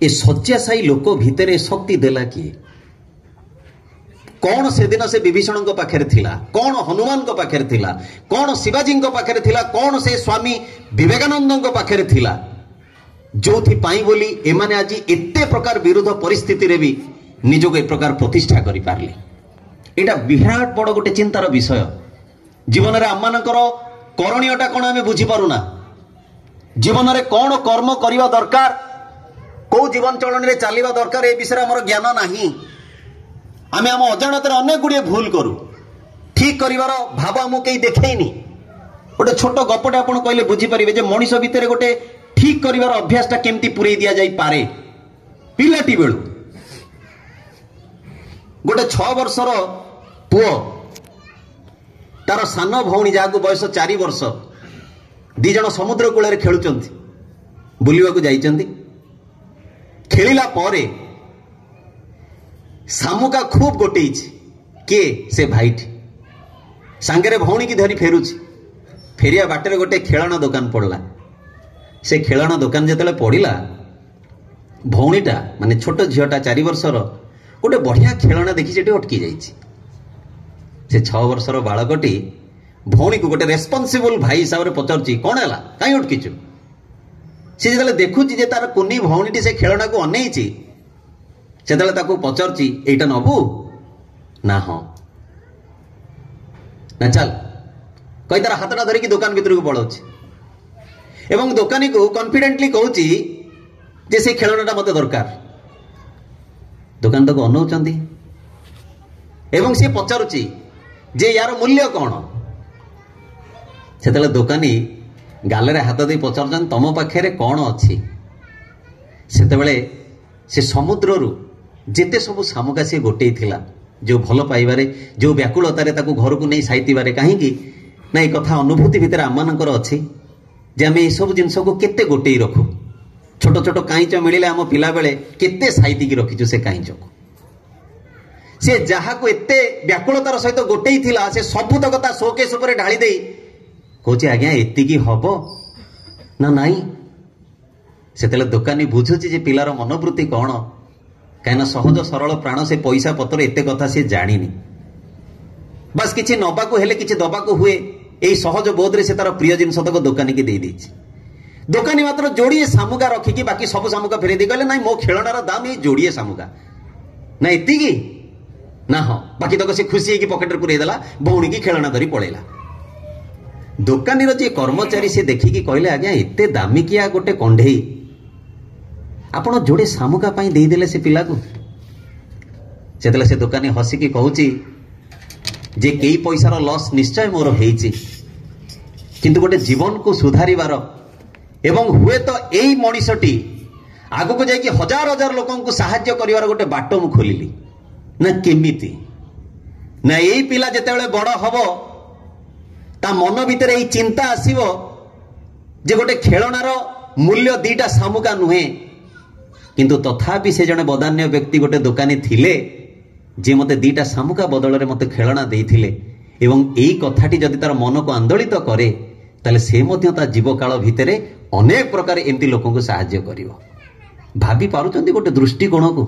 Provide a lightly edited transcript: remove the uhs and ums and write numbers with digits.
ଏ ଶଯ୍ୟାଶାୟୀ ଲୋକ ଭିତରେ ଶକ୍ତି ଦେଲା କିଏ? କ'ଣ ସେଦିନ ସେ ବିଭୀଷଣଙ୍କ ପାଖରେ ଥିଲା, କ'ଣ ହନୁମାନଙ୍କ ପାଖରେ ଥିଲା, କ'ଣ ଶିବାଜୀଙ୍କ ପାଖରେ ଥିଲା, କ'ଣ ସେ ସ୍ୱାମୀ ବିବେକାନନ୍ଦଙ୍କ ପାଖରେ ଥିଲା, ଯୋଉଥିପାଇଁ ବୋଲି ଏମାନେ ଆଜି ଏତେ ପ୍ରକାର ବିରୋଧ ପରିସ୍ଥିତିରେ ବି ନିଜକୁ ଏ ପ୍ରକାର ପ୍ରତିଷ୍ଠା କରିପାରିଲେ? ଏଇଟା ବିରାଟ ବଡ଼ ଗୋଟେ ଚିନ୍ତାର ବିଷୟ। ଜୀବନରେ ଆମମାନଙ୍କର କରଣୀୟଟା କ'ଣ ଆମେ ବୁଝିପାରୁନା। ଜୀବନରେ କ'ଣ କର୍ମ କରିବା ଦରକାର, କୋଉ ଜୀବନ ଚଳଣୀରେ ଚାଲିବା ଦରକାର, ଏ ବିଷୟରେ ଆମର ଜ୍ଞାନ ନାହିଁ। ଆମେ ଆମ ଅଜାଣତରେ ଅନେକ ଗୁଡ଼ିଏ ଭୁଲ କରୁ। ଠିକ କରିବାର ଭାବ ଆମକୁ କେହି ଦେଖେଇନି। ଗୋଟେ ଛୋଟ ଗପଟେ ଆପଣ କହିଲେ ବୁଝିପାରିବେ ଯେ ମଣିଷ ଭିତରେ ଗୋଟେ ଠିକ କରିବାର ଅଭ୍ୟାସଟା କେମିତି ପୁରେଇ ଦିଆଯାଇପାରେ। ପିଲାଟି ବେଳୁ ଗୋଟେ 6 ବର୍ଷର ପୁଅ, ତାର ସାନ ଭଉଣୀ ଯାହାକୁ ବୟସ 4 ବର୍ଷ, ଦି ଜଣ ସମୁଦ୍ର କୂଳରେ ଖେଳୁଛନ୍ତି, ବୁଲିବାକୁ ଯାଇଛନ୍ତି। ଖେଳିଲା ପରେ ଶାମୁକା ଖୁବ ଗୋଟେଇଛି। କିଏ? ସେ ଭାଇଟି ସାଙ୍ଗରେ ଭଉଣୀକି ଧରି ଫେରୁଛି। ଫେରିବା ବାଟରେ ଗୋଟେ ଖେଳଣା ଦୋକାନ ପଡ଼ିଲା। ସେ ଖେଳଣା ଦୋକାନ ଯେତେବେଳେ ପଡ଼ିଲା, ଭଉଣୀଟା ମାନେ ଛୋଟ ଝିଅଟା 4 ବର୍ଷର ଗୋଟେ ବଢ଼ିଆ ଖେଳଣା ଦେଖି ସେଠି ଅଟକି ଯାଇଛି। ସେ 6 ବର୍ଷର ବାଳକଟି ଭଉଣୀକୁ ଗୋଟେ ରେସ୍ପନ୍ସିବୁଲ ଭାଇ ହିସାବରେ ପଚାରୁଛି, କ'ଣ ହେଲା, କାହିଁ ଅଟକିଛୁ? ସେ ଯେତେବେଳେ ଦେଖୁଛି ଯେ ତାର କୁନି ଭଉଣୀଟି ସେ ଖେଳଣାକୁ ଅନେଇଛି, ସେତେବେଳେ ତାକୁ ପଚାରୁଛି, ଏଇଟା ନବୁ ନା? ହଁ ନା, ଚାଲ କହି ତାର ହାତଟା ଧରିକି ଦୋକାନ ଭିତରକୁ ପଳାଉଛି ଏବଂ ଦୋକାନୀକୁ କନଫିଡେଣ୍ଟଲି କହୁଛି ଯେ ସେଇ ଖେଳଣାଟା ମତେ ଦରକାର। ଦୋକାନ ତାକୁ ଅନଉଛନ୍ତି ଏବଂ ସେ ପଚାରୁଛି ଯେ ୟାର ମୂଲ୍ୟ କ'ଣ? ସେତେବେଳେ ଦୋକାନୀ ଗାଲରେ ହାତ ଦେଇ ପଚାରୁଛନ୍ତି, ତମ ପାଖରେ କ'ଣ ଅଛି? ସେତେବେଳେ ସେ ସମୁଦ୍ରରୁ ଯେତେ ସବୁ ଶାମୁକା ସିଏ ଗୋଟେଇଥିଲା, ଯୋଉ ଭଲ ପାଇବାରେ, ଯୋଉ ବ୍ୟାକୁଳତାରେ ତାକୁ ଘରକୁ ନେଇ ସାଇତିବାରେ, କାହିଁକି ନା ଏ କଥା ଅନୁଭୂତି ଭିତରେ ଆମମାନଙ୍କର ଅଛି ଯେ ଆମେ ଏସବୁ ଜିନିଷକୁ କେତେ ଗୋଟେଇ ରଖୁ। ଛୋଟ ଛୋଟ କାଇଁଚ ମିଳିଲେ ଆମ ପିଲାବେଳେ କେତେ ସାଇତିକି ରଖିଛୁ ସେ କାଇଁଚକୁ। ସେ ଯାହାକୁ ଏତେ ବ୍ୟାକୁଳତାର ସହିତ ଗୋଟେଇ ଥିଲା, ସେ ସବୁତକ ତା ଶୋକେସ୍ ଉପରେ ଢାଳି ଦେଇ କହୁଛି, ଆଜ୍ଞା ଏତିକି ହବ ନା ନାଇଁ? ସେତେବେଳେ ଦୋକାନୀ ବୁଝୁଛି ଯେ ପିଲାର ମନୋବୃତ୍ତି କ'ଣ, କାହିଁକିନା ସହଜ ସରଳ ପ୍ରାଣ, ସେ ପଇସା ପତ୍ର ଏତେ କଥା ସେ ଜାଣିନି। ବାସ୍ କିଛି ନବାକୁ ହେଲେ କିଛି ଦବାକୁ ହୁଏ, ଏଇ ସହଜ ବୋଧରେ ସେ ତାର ପ୍ରିୟ ଜିନିଷ ତକ ଦୋକାନୀକି ଦେଇଦେଇଛି। ଦୋକାନୀ ମାତ୍ର ଯୋଡ଼ିଏ ଶାମୁକା ରଖିକି ବାକି ସବୁ ଶାମୁକା ଫେରେଇ ଦେଇ କହିଲେ, ନାଇଁ, ମୋ ଖେଳଣାର ଦାମ ଏଇ ଯୋଡ଼ିଏ ଶାମୁକା। ନା ଏତିକି? ନା ହଁ। ବାକି ତକ ସେ ଖୁସି ହେଇକି ପକେଟରେ ପୁରେଇ ଦେଲା, ଭଉଣୀକି ଖେଳଣା ଧରି ପଳେଇଲା। ଦୋକାନୀର ଯିଏ କର୍ମଚାରୀ ସେ ଦେଖିକି କହିଲେ, ଆଜ୍ଞା ଏତେ ଦାମିକିଆ ଗୋଟେ କଣ୍ଢେଇ ଆପଣ ଯୋଡ଼େ ଶାମୁକା ପାଇଁ ଦେଇଦେଲେ ସେ ପିଲାକୁ? ସେତେବେଳେ ସେ ଦୋକାନୀ ହସିକି କହୁଛି ଯେ କେଇ ପଇସାର ଲସ୍ ନିଶ୍ଚୟ ମୋର ହେଇଛି, କିନ୍ତୁ ଗୋଟେ ଜୀବନକୁ ସୁଧାରିବାର ଏବଂ ହୁଏତ ଏଇ ମଣିଷଟି ଆଗକୁ ଯାଇକି ହଜାର ହଜାର ଲୋକଙ୍କୁ ସାହାଯ୍ୟ କରିବାର ଗୋଟେ ବାଟ ମୁଁ ଖୋଲିଲି। ନା କେମିତି? ନା ଏଇ ପିଲା ଯେତେବେଳେ ବଡ଼ ହବ, ତା ମନ ଭିତରେ ଏଇ ଚିନ୍ତା ଆସିବ ଯେ ଗୋଟେ ଖେଳଣାର ମୂଲ୍ୟ 2ଟା ଶାମୁକା ନୁହେଁ, କିନ୍ତୁ ତଥାପି ସେ ଜଣେ ବଦାନ୍ୟ ବ୍ୟକ୍ତି, ଗୋଟେ ଦୋକାନୀ ଥିଲେ, ଯିଏ ମୋତେ 2ଟା ଶାମୁକା ବଦଳରେ ମୋତେ ଖେଳଣା ଦେଇଥିଲେ। ଏବଂ ଏଇ କଥାଟି ଯଦି ତାର ମନକୁ ଆନ୍ଦୋଳିତ କରେ, ତାହେଲେ ସେ ମଧ୍ୟ ତା ଜୀବକାଳ ଭିତରେ ଅନେକ ପ୍ରକାର ଏମିତି ଲୋକଙ୍କୁ ସାହାଯ୍ୟ କରିବ। ଭାବି ପାରୁଛନ୍ତି ଗୋଟେ ଦୃଷ୍ଟିକୋଣକୁ?